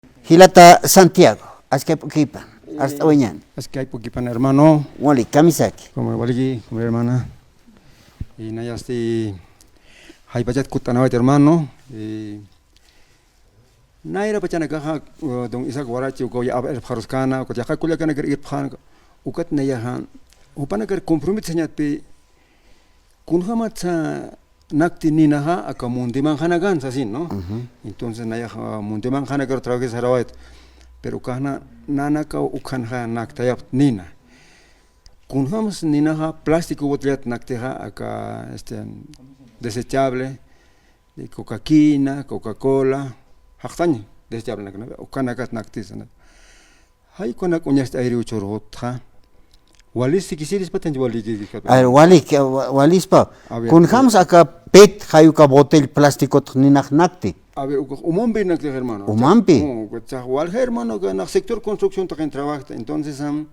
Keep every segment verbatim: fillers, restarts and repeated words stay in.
Jilata Santiago, askay p'ukipan, arst'awañan. Askay p'ukipan, hermano. Wali, kamisaki. Como wali, como hermana. Y nayasti, jaypachat kutt'anawayt, hermano. Y nayra pachanakaxa, uh, don Isaac Warachi, uka ya irpxaruskana, uka ya kullakanakar irpxan, ukat nayaxa, jupanakar compromiso sañatpi, kunjamatsa nakti ninaxa aka muntimanxanakan sasin, ¿no? Ujú. Entonces, nayaxa muntimanxanakar trabajé sarawayt, pero ukaxna nanaka ukhanxa naktayapt nina. Kunjams ninaxa plástico botellat naktixa aka, este, desechable, de Coca-Quina, Coca-Cola, jaqtañ desechable nakna, ukanakat naktisa na. Jay ukanak uñacht'ayiriw churxutxa. Walis sikisiris patanch wali kikiskat. A ver, wali, wa-, walispa. A ver, kunjams eh, aka pet jay uka botel plasticot ninax nakti. A ver, uka umampi nakti, hermano. Umampi. Oh, uka cha wal, hermano, uka nax sector construcción taqin trabajta. Entonces, am,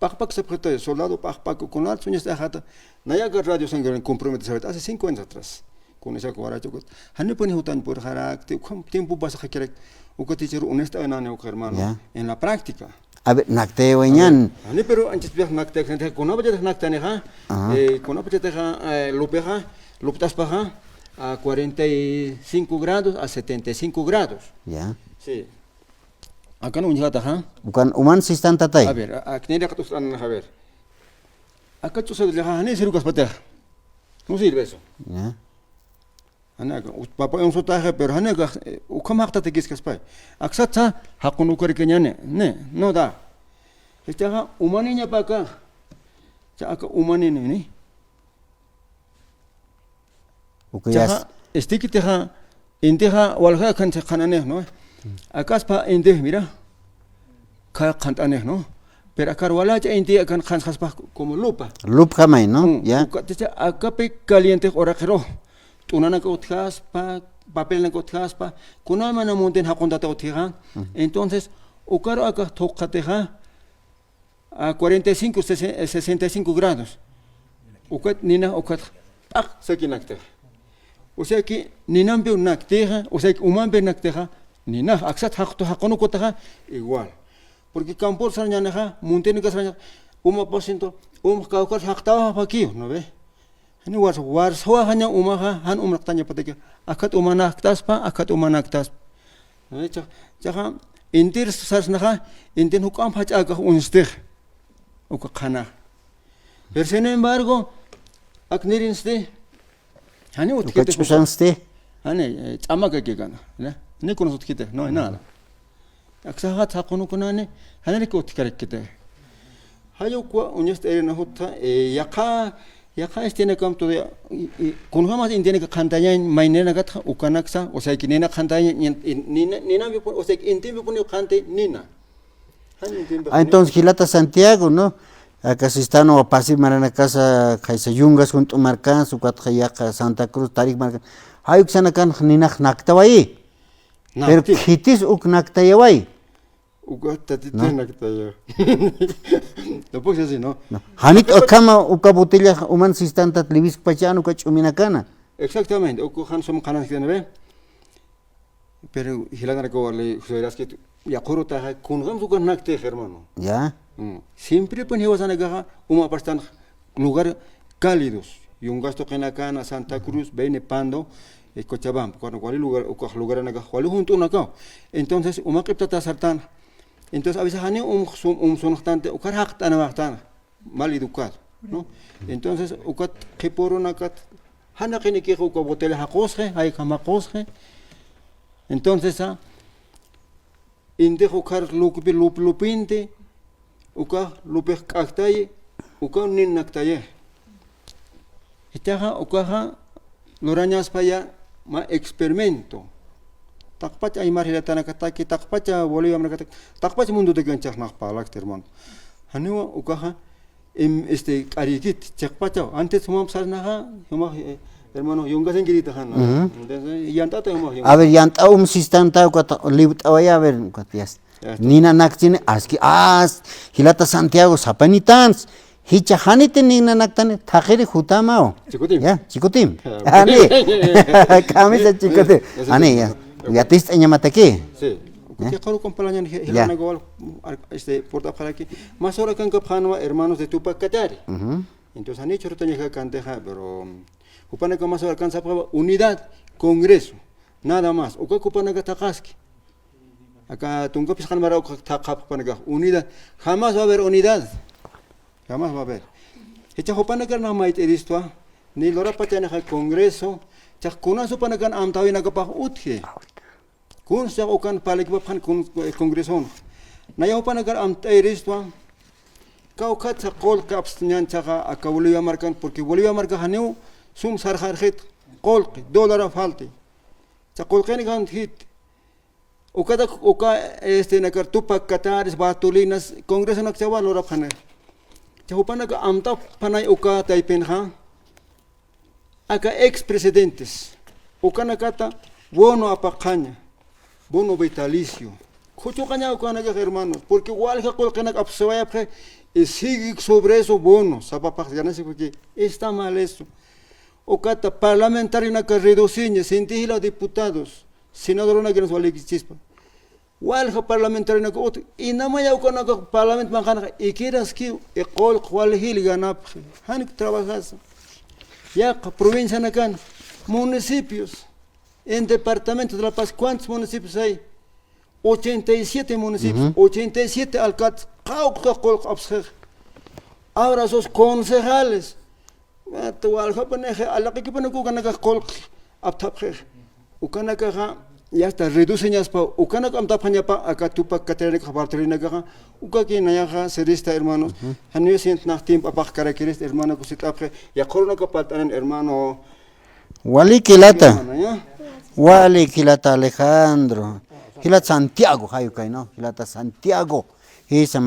paqpak sapxita, soldado paqpak, kunal suñas ajata. Nayaka Radio San Gabriel comprometesawayt hace cinco años atrás. Con esa cuaracha, ukat. Janipuni jutañ purxarakti, ukham tiempo pasaxakirak, ukat ichir honesta nani uk, hermano, ya, en la práctica. A ver, naktayawañan. A ver, jani, pero antes viaje naktak, kunapachat naktanixa, ajá, eh, kunapachat, eh, lupixa, luptaspaxa, a cuarenta y cinco grados, a setenta y cinco grados. Ya. Sí. Akan uñjataxa. Ukan uman sistan tatay. A ver, a, a, kniraqat ustan, a ver. Aka ch'usa de jani sirve kaspatix. No sirve eso. Ya. Jani aka, ut-, papa uñsutaxa, pero jani aka, eh, ukham jaqtatakiskaspay. Aksatsa, jaqun ukarikañani, ne, no da. Jichhaxa, umaniñapa aka. Cha aka umanini, ni. Uka yas. Chaxa, estikitixa, intixa, walja akan qhananix, ¿no? Akaspa inti, mira. Ka qhant'anix, ¿no? Pero akar walacha inti akan qhansxaspa como lupa. Lupjamay, ¿no? Mm, ya. Uka, ticha, akapi caliente uraqiru. T'unanaka utjaspa, papelnaka utjaspa, kunamana muntin jaquntata utjixa. Mm. Entonces, ukaru aka thuqatixa, a cuarenta y cinco, sesen-, eh, sesenta y cinco grados. Ukat nina, ukat p'aq saki naktixa. O sea que ninampi naktixa, o sea que umampi naktixa, nina, aksat jaqtu jaqunukutaxa, igual. Porque campor sarñanixa, muntinaka sarña, uma por ciento, um kawkar jaqtawa japakiw, ¿no ve? Jani wars-, warsawaxaña umaxa, jan umnaqtañapataki, akat umanaktaspa, akat umanaktaspa. Jani cha-, chaxa, intir sarsnaxa, intin juk'amp jach'akax uñstix. Uka qhana. Pero sin embargo, ak nirinsti, jani utkiti. Uka ch'usansti. Jani, eh, ch'amakakikana, ¿no? Ni kunas utkiti, no, nada. Aksaxat jaqunukunani, janiriki utjkarakiti. Jay ukwa uñacht'ayirina jutxa, eh, yaqha, yaqha estinakam todavía, i, i, kunjamas intinaka qhantañañ, mayninakatxa, ukanaksa, o sea que nina qhantañañ, nin-, nina, ninampi pun, o sea que intimpipuniw qhanti, nina. Jan intimpipuniw. Ah, entonces, jilata Santiago, ¿no? Aka sistan wapasi maranakasa, khaysa yungas junt'u markans, ukatxa yaqha Santa Cruz, Tarij markan. Jay uksanakan ninax naktawayi. Pero khitis uk naktayaway. Uka tatitix naktayaw. No puede ser así, ¿no? No. Janit ukhama uka botella uman sistantat liwiskpachan uka ch'uminakana. Exactamente, uka jan sum qhanasktan, ¿ve? Pero jilanaraka wali, José Velázquez, yaqhurutaxa, kunjams uka naktix, hermano. Ya. Mm. Siempre, pues, jiwasanakaxa, umapastan lugar cálidos, yungas tuqinakana, Santa Cruz, Beni, Pando, eh, Cochabamba, cuando wali lugar, ukax lugaranakax wali junt'unakaw. Entonces, uma q'iptata sartan. Entonces, a veces jani um, sum, um sunxtanti, ukar jaqt'anawayxtan, mal educado, ¿no? Entonces, ukat qhipurunakat, janaqinikix uka botella jaqusxi, jaykam jaqusxi. Entonces, ah, intix ukhar lupi, lup-, lupinti, ukax lupix k'aktayi, ukax nin naktayi. Jichhaxa, ukaxa lurañaspaya mä experimento. Taqpach aymar jilatanakataki, taqpach Boliviamanakataki, taqpach mundotakiw anchax nax parlakti, hermano. Janiwa ukaxa, em, este, k'arïkit, chiqpachaw. Antes jumamp sarnaxa, jumax, eh, hermano, yungasankirïtaxan. Ujú. Entonces, yant'ata jumax yungas. A ver, yant'a um sistanta, ukat liwt'awaya, a ver, ukat yas. Ya está. Nina nakchini, aski, as, jilata Santiago, sapanitans. Jichha janiti nina naktani, thaqiri jutamaw. Chikutim. Ya, chikutim. Ah, jani. Kamisa chikutim. Eh, eh, jani, ya. Yatist'añamataki. Sí. Porque quru compañeran jilanakuwal, este, purt'apxaraki. Mas urakankapanwa hermanos de Tupac Katari. Entonces, janiw churutañakantixa, pero jupanaka mas alcanzapxawa unidad, congreso, nada más. Uka jupanaka thaqaski. Aka tunka phisqan mara uka thaqhapxi jupanakax, unidad. Jamás va a haber unidad. Jamás va a haber. Jichha jupanakar nax mayt'iristwa, ni lurapachänixa congreso, jichhax kunas jupanakan amtäwinakapax utji. Kunsa ukan parlkipapxan kun-, congreson. Naya jupanakar amt'iristwa, kawkhatsa qullqi apst'añäni jichhaxa aka Bolivia markan, porque Bolivia markax janiw sum sarxarxit, qullqi, dólar falti. Jichha qullqinakantjit. Ukatak, uka, este, nakar Tupac Kataris, Bartolinas, congresonak jichhawa lurapxani. Jichha jupanaka amtapxanay uka taypinxa. Aka expresidentes, ukanakata bono apaqaña, bono vitalicio. Khuchuqaña ukanakax, hermanos, porque walja qullqinak apsiwayapxi, y sigue sobre eso bono, sapapax ganasi, porque está mal eso. Ukata parlamentarionaka reduciña, sinti jila diputados, senadoranakirans walikichispa. Walja parlamentarionaka utji, inamaya ukanakax parlament manqanxa ikiraskiw, y qullq waljil ganapxi. Jan trabajasa. Yaqha provincianakan, municipios, en departamento de La Paz, ¿cuántos municipios hay? Ochenta y siete municipios, ochenta y siete alcaldes, qawqha qullq apsxix. Ahora sus concejales, Mat waljapanix, alaqikipanaka ukanakax qullq apthapxix. Ukanakaxa, ya está, reduciñaspa, ukanak amtapxañapa, aka Tupac Katarinakax, Bartolinakaxa, ukaki nayaxa, sirista, hermanos. Janiw sint nax tiempo apaxkarakirist, hermano, kusit'apxi, yaqhurunaka parlt'anan, hermano. Walik jilata. Hermano, ya. Walik jilata Alejandro. Jilat Santiago, jay ukay, ¿no? Jilata Santiago. Jisa